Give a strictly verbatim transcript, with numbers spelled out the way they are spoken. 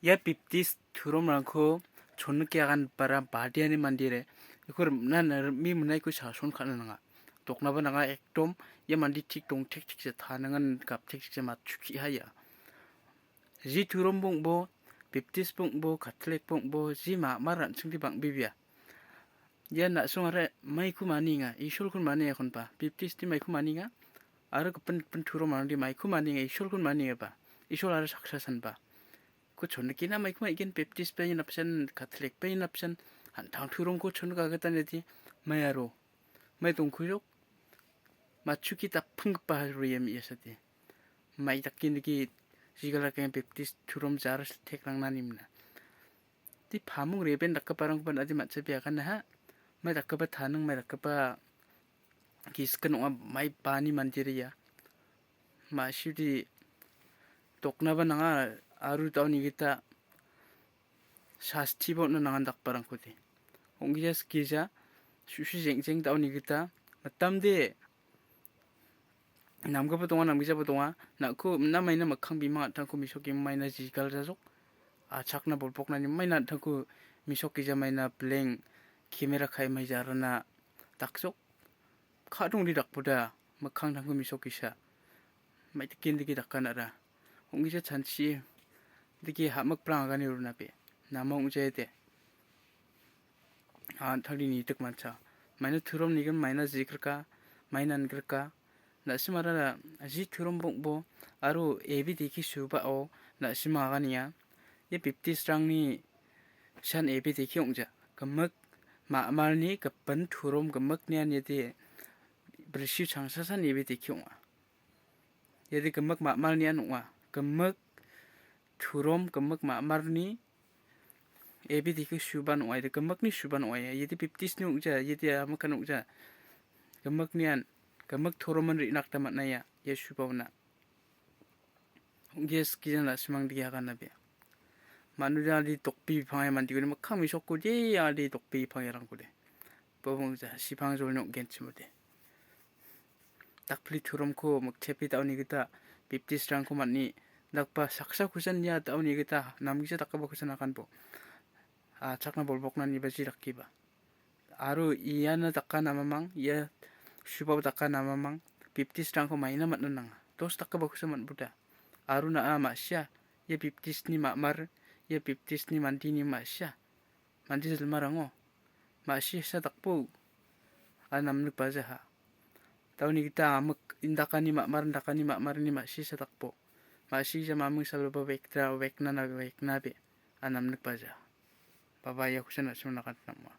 Ia Baptist turomrangko chonike aganbara badiani mandire, iako rimna, rim·e minaiko sason ka·na nanga. Doknaba nanga, ekdom ia mande tik dongtek tikja, tanangan gaptek tikja, matchukiha ia. Ji turom bong·bo, Baptist bong·bo, Catholic bong·bo, ji ma·mar an·chingde bang·bebea. Ia na·songara maiko manienga, Isolkon maniakonba, Baptistni maiko manienga, aro gipin gipin turomarangde maiko manienga, Isolkon maniengaba, Isol aro saksa sanba. Ko chonnikena maiko ma·gen, Baptistba ian apsan, Catholicba ian apsan, an·tang turomko chonnik agitanedi mai aro. Mai dongkujok, matchuki dapinggipa aro ia me·asate. Mai dakenigi jigalakeng Baptist turom jar tekrangna nimna. Di pamung reben dakgiparangkoba nade man·jabeaganaha. Mai dakgipa taning, mai dakgipa gisik ong·a, mai bani manderia. Ma·sidi doknaba nanga, aro daoni gita sastiba on·na nangan dakgiparangkode. Ong·gija skija, su·si jeng·jeng daoni gita, mitamde namgipaba donga, namgijaba donga. Na·ko, na maina mikkang bimang an·tangko misokgija maina jigaljajok. Achakna bolpoknani maina an·tangko misokgija maina bileng camera ka·e mai jarana dakjok. Ka·dongni dakboda, mikkangtangko misokgija. Maidake indake daka na·ra. Ong·gija chanchi dake ha·mikprang agane ronabe. Nama ong·jaide. An·tangni nitik mancha. Maina turom nigen maina jigrika, maina angrika. Na·simara ji turom bong·bo aro A B D K subao na·sima aganenga. Ia Baptistrangni san A B D K ong·ja. Gimik ma·malni gipin turom gimik nian iade brisio changsasan A B D K ong·a. Iade gimik ma·malnian ong·a. Gimik turom, gimik ma·marni A B D K suban ong·a. Iade gimikni suban ong·a. Iade Baptistni ong·ja, iade amikan ong·ja. Gimiknian, gimik turoman re·na gita man·a ia, ia subaona. Ong·ge skija na·simang dake agana be. Manuja alde dokpi bipangai mandikode, mikkang misokode, alde dokpi bipangairangkode. Bobong ja, sipang jolni ong·genchimode. Dakpli turomko miktepe da·oni gita Baptistrangko man·e dakba saksa kusan ia da·oni gita namgija dakgipa kusan aganbo. Achakna bolboknaniba ji dakgiba. Aro iana daka namamang, ia subao daka namamang, Baptistrangko maina man·na nanga. Dos dakgipa kusan man·boda. Aro na·a ma·sia, ia Baptistni ma·mar, ia Baptistni mandeni ma·sia. Mande jilmarango ma·sisa dakbo a namnikbajaha. Daoni gita amik indakani ma·mar, indakani ma·marni ma·sisa dakbo. Ma·sisa maming salba wekdra, weknana, weknabe a namnikbajaha. Baba ia kusan na·simang nakan nama.